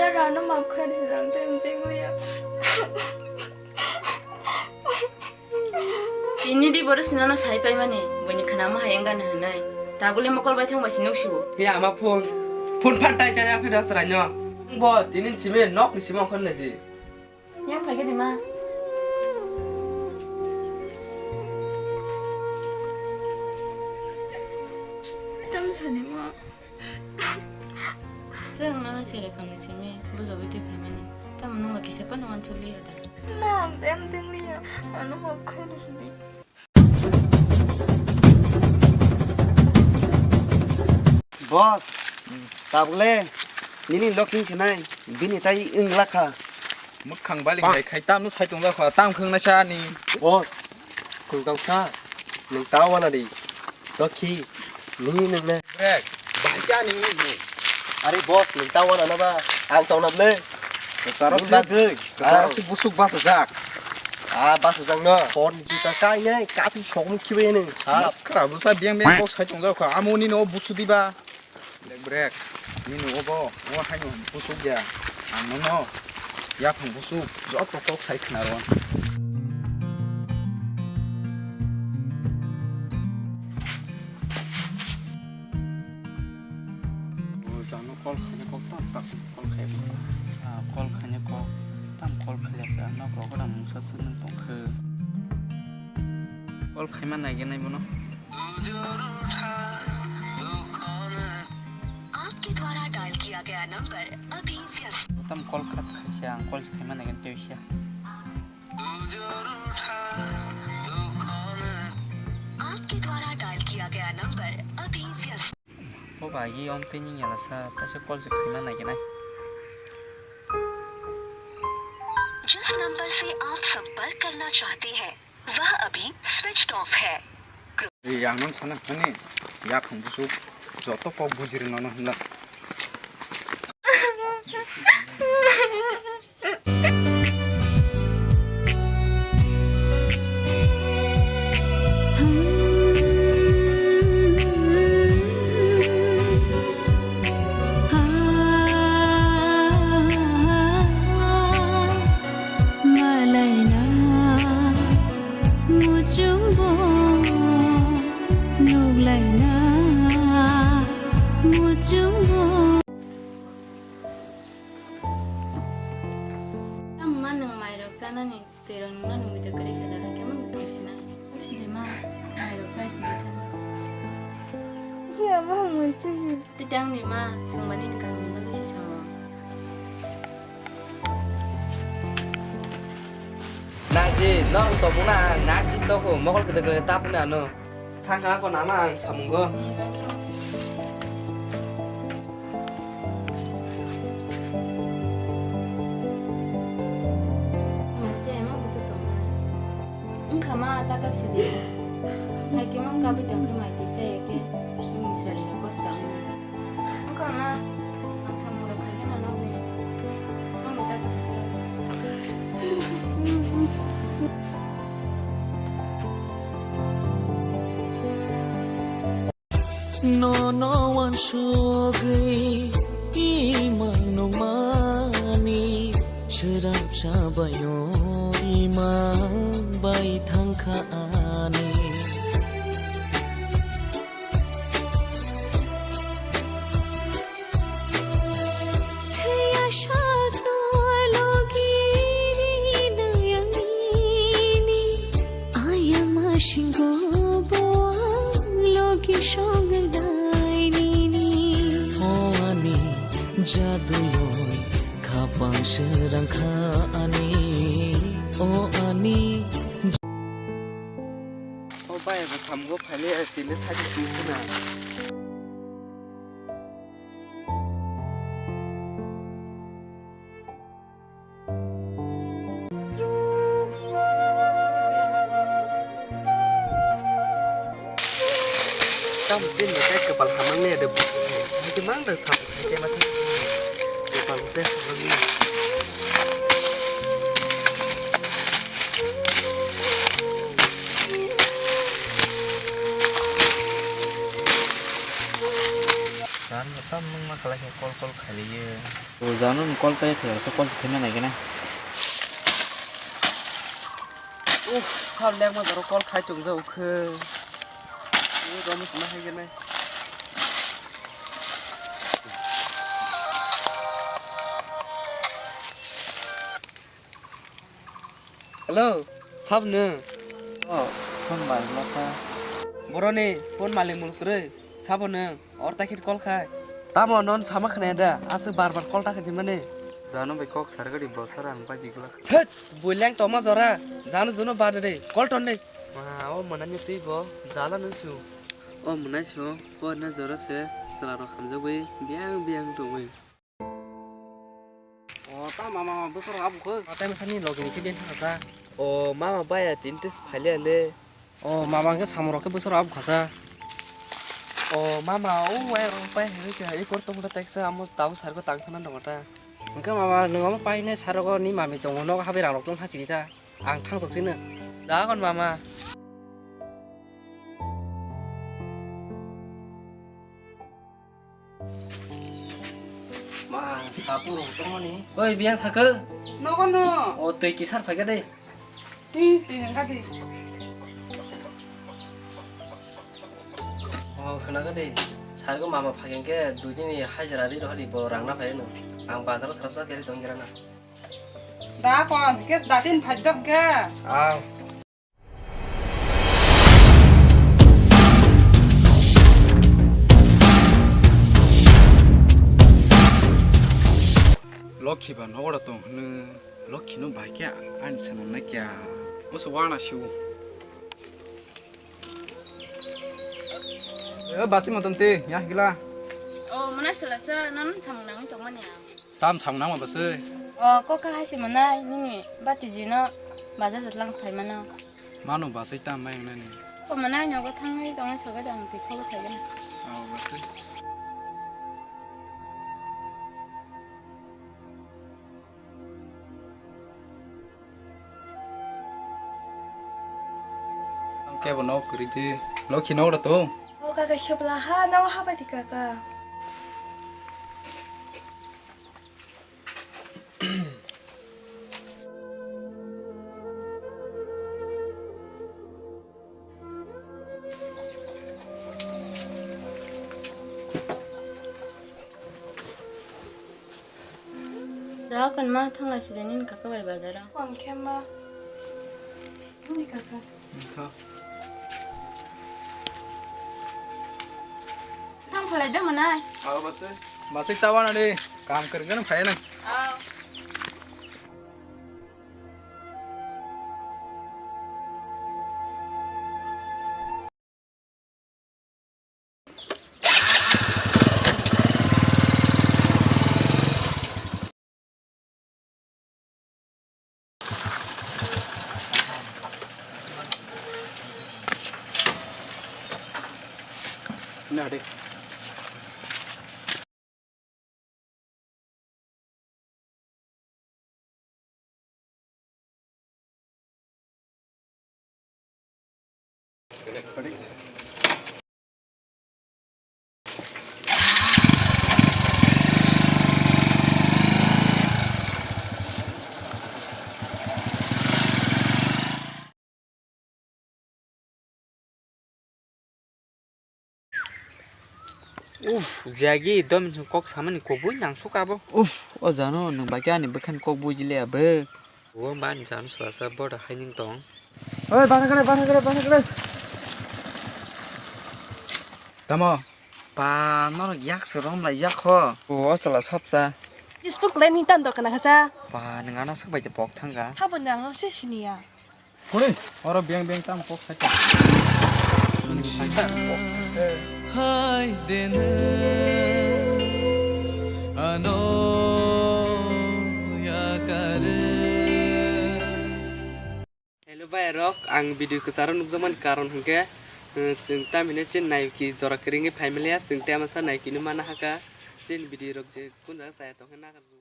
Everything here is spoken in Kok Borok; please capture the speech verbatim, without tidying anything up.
Rano map khaini jang tem tem ya. Tini di boris nono sai paimani, buini khnama hai wngkha hinwi. Tabule mokol bai thang bai si nuksiwo. He ama phone. Phone phan tai chaya pheda srai no. Bo tini simi nok ni simi okhon nai di. Yang phai khe di ma. Tam sani ma. Chwng nono sere phangni simi bujogwi twi phaimani. Tamo nwng ba kisa phano uansukliya da? Ma, ang tem tem liya. Ano ma khaini sini. Boss, tabule nini loking sinai bini tai wngla kha. Mwkhang baling bai khai tamno sai tongjak kha, tam khwng naisa ani. Boss, swngtang sa, nwng ta wana di. Dokhi, nini nwng ne. Brek, bai kya nini ni? Are boss, nwng ta wana na ba, ang tong na ble. Kasaro si, kasaro si busuk basa jak. Ah, basa jak no. Phone juta kai nai, kapi sokum khibai nwng. Ha. Kra busa biang biang kok sai tongjak kha, amo nini o busu diba. Brek, nini obo, o haino busuk ya. Ang nono yaphang busuk joto kok sai khna rw. O jano call khaina kok tam tak call khai bwsa. Ah, call khaina kok tam call khaiya sa nok rok ora mungsa swk nang tong khe. Call khaima nai gwnai bono. आपके द्वारा डायल किया गया नंबर अभी व्यस्त। Tam call khat khaisa, ang call se khaima nai gwnai tei sia. आपके द्वारा डायल किया गया नंबर अभी व्यस्त। O bai, i om tei ning yala sa, taisa call se khaima nai gwnai. जिस नंबर से आप संपर्क करना चाहते हैं, वह अभी स्विच्ड ऑफ है। Ri ang nang sana hani yaphang busuk joto kok bujiri nono hwnla. Malaina muchungbo nuklaina muchungbo. Tamo ma nwng mairok chanani? Twirok nungna nungwi twi kwrwi khe da, haikhe mang tong sinai. Sidi ma, mairok chai sidi thani. Hiya ma hamwi chini. Twi tang di ma, swngmani ni kaham ni bagwi se sao. Nai di, norok tongmung na ang nai sing toko, mokol kwdwk kwdwk ta phunwi ano. Thang kha, ako nama ang samungo. Masi emo bwswk tongna. Wngkha ma, ta kap sidi. Hai khe mang kabui tong khe mai twi chaya khe. Bini sarino kosto wngya. Wngkha ma, ang samung rok khai kheno nokni. Mami ta kap. Nono uansugwi ima nungmani, swrapsa baino ima bai thangkha ani. Thwiya sakno logi rinai ang nini, ayang masingo bo ang logi songnai nini. O ani jaduyoi khapang srangkha ani, o ani. O bai, bo samungo phaile, tini sakni twi sina. Tam tin ni kai kapal hamang ne de bu. Hai ke mang da sa kai ke ma. Kapal te hamang ne. San Tam nung ma khalai khe call call khailiye. O jano ni call kare khe sa call se khaina nai gana. Uff, kha leng ma doro call khai tong ja ukhe. Ni rom ma hai gana. Hello, sab nung? Oh, phone bai masa. Boroni phone malik mul kwrwi, sabo nung? Or takhit call khai. Tamo non sama khna da, aswk bar bar call ta khaimani. Jano bai kok sargadi bosar ang baji glak. Thut, buileng toma jora, jano juno bar de, call ton de. Ma, o manani twi bo, jala nung su. O manai so, po na jora se, chwla rok hamjagwi, biang biang tongwi. O, ta mama, bwsarok abo khe? O, tai masani logi ni khe ben thangsa. O, mama, baya tin tes phaile le. O, mama, hwnkhe samung rok khe bwsarok abo khasa. O, mama, o, wai rok pai hwnwi khe, i kor tong khe teksa, amo tabuk sargo tang thana dong ta. Hwnkhe mama, nwng omo painai sarogo ni mami tongo, nogo habai rang rok tong ha chini ta. Ang thang sok sino. Da kon mama. Ma, satu rok tongmani. Oi, biang thakhe. Nogo no. O, twi kisar phaikha de. Twi, twi hangka de. O, khna kha de. Sargo mama phaikha khe dui din ni hajira ri rohori bo rang na phai no. Ang bazar o sarap sa beri tong gira na. Da kon, ke datin phai dok ga. Ang. Lokhi ba nogo da tong hwnwi, Lokhi no bai khe ani sanam na kya. Musu wana siu. Eh, basi motom te, ya gila. Oh, mana sela sa, non samung nangwi tongmani ang. Tam samung nangma basi? Oh, koka hai si manai, nini bati jino bazar jatlang phai mano. Mano basai tam mai wngnani. Ko manai nogo thangwi tongwi soga jang twi khobo khaigana. Oh, basai. Ang kebo nok kwrwi di. Lokhi nok da to. O kaka khebla ha, nao ha bai di kaka. Da kon ma thanglai side nini kaka bai bazaro. Kon khe ma. Nini kaka. Tho. Thang phalai da manai. Aw basi. Basi chawa na de. Kam kar gan phai na. Aw. Uff, jagi dom kok samani kobui nang suka bo. Uff, o jano nwng bai ani bwkhani kok buji le abw. O man jano sasa boda haining tong. Oi, bana kare, bana kare, bana kare. Tamo? Pa, norok yak se rom lai yak ho. O, o chala sapsa. Ispuk lai ni tan dok kana khacha. Pa, nwng ano sak bai de pok thangka. Habo nang no se siniya. Kuni, oro beng beng tam kok sacha. Hai dene ano yakare. Hello bhai rok, ang video kwcharo nukjakmani karon hwnkhe, eh, chwng tamhine chini nayoki jora kwrwngwi phaimaliya, chwng tei masa nayoki no mana haka, chini video rok je kun jaga chaya tongkhe nakarjak.